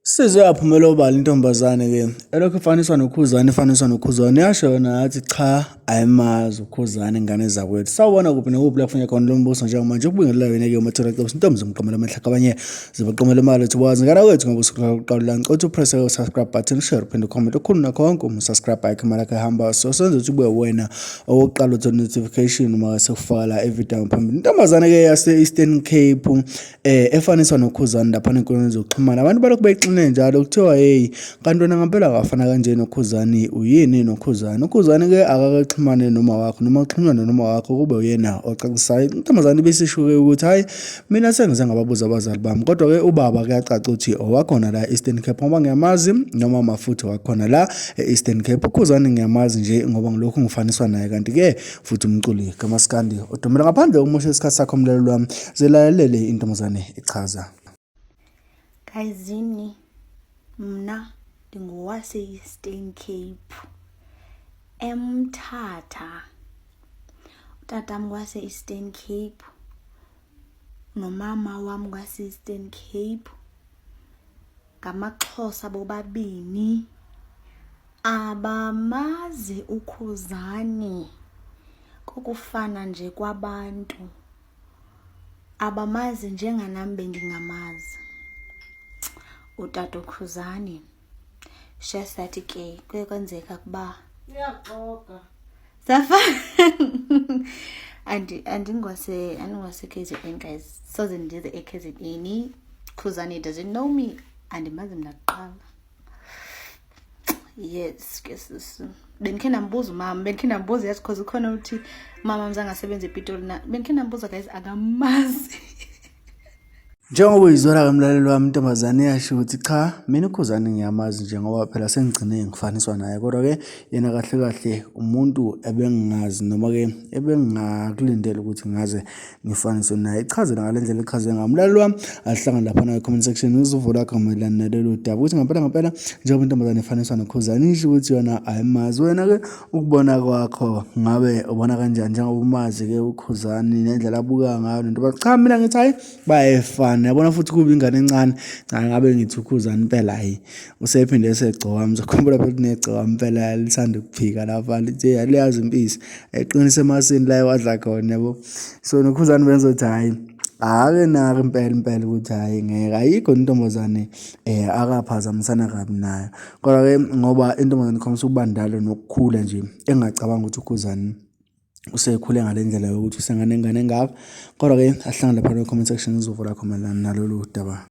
Size yaphumela obala intombazane-ke elokhu ifaniswa noKhuzani, ifaniswa noKhuzani. Yasho yona yathi cha, ayimazi uKhuzani ingane zakwethu. Sawubona kuphi nakuphi la kufuneka khona lo mbuso njengamanje ukubingelela wena-ke umathola cebisa intombi zomqomela amehla kabanye zibaqomela imali ethi wazi ngane kwethu ngoba usuku lokuqala la ngicela upresse u-subscribe button share uphinde ucomment okukhulu nakho konke uma usubscribe ayikho imali yakho ehamba so senze ukuthi ube wena owokuqala uthola notification uma sekufaka la ividiyo ngaphambili. Intombazane-ke yase-Eastern Cape efaniswa noKhuzani lapha nenkundleni zokuxhumana. Abantu balokhu bexine njalo kuthiwa hey kanti wena ngampela akafana kanje noKhuzani uyini noKhuzani. UKhuzani ke akakaxhumane noma wakho noma uxhunywane noma wakho kube uyena ocacisayo. Intombazane ibisisho-ke ukuthi hhayi mina sengize ngababuza abazali bami kodwa ke ubaba kuyacaca ukuthi owakhona la e-Eastern Cape ngoba ngiyamazi noma mafuthi wakhona la e-Eastern Cape. UKhuzani ngiyamazi nje ngoba ngilokhu ngifaniswa naye kanti ke futhi umculi kamaskandi odumela ngaphandle umusha isikhathi sakho mlaleli wami zilalelele intombazane ichaza. Gayizini mna ndingowase-Eastern Cape eMthatha. Utatam ngowase-Eastern Cape nomama wam ngowase-Eastern Cape. NgamaXhosa bobabini. Abamazi uKhuzani kokufana nje kwabantu. Abamazi njenganami bengingamazi. Utata uKhuzani. Just that ke kuye kwenzeka kuba uyaxoka. Safa andi andingwase andingwase KZN guys. Soze ndize eKZN. Khuzani doesn't know me. Andimazi mna kuqala. Yes, ke sisi. Bendikhe ndambuza umama, bendikhe ndambuza yazi cause ukhona uthi umama mzange asebenze ePitoli na. Bendikhe ndambuza guys akamazi. Njengoba uyizwela-ke mlaleli wami intombazane iyasho ukuthi cha mina uKhuzani ngiyamazi nje ngoba phela sengigcine ngifaniswa naye kodwa-ke yena kahle kahle umuntu ebengingazi noma-ke ebengingakulindele ukuthi ngaze ngifaniswe naye. Ichazela ngale ndlela echaze ngayo. Mlaleli wami ahlangane laphana kwi-comment section uzuvo lwakho mayelana nalolu daba ukuthi ngempela ngempela njengoba intombazane ifaniswa noKhuzani isho ukuthi yona ayimazi. Wena-ke ukubona kwakho ngabe ubona kanjani njengoba umazi-ke uKhuzani nendlela abuka ngayo nento cha mina ngithi hhayi bayefana yabona futhi kuba ingane encane cha ngabe ngithi uKhuzani impela hhayi usephinde esegcoka ngizokhumbula phela kunegcoka impela lithanda ukuphika lapha lithi liyazi impisi eqinise emasini la ewadla khona yabo so noKhuzani benzothi hhayi ake nake impela impela ukuthi hhayi ngeke ayikho intombazane um akaphazamisana kabi nayo kodwa-ke ngoba intombazane ikhombisa ukuba ndalo nokukhula nje engingacabanga ukuthi uKhuzani usekhule ngale ndlela yokuthi usenganengane engaka kodwa-ke ahlangane lapha kwi-comment section uzovo lakho mayelana nalolu daba.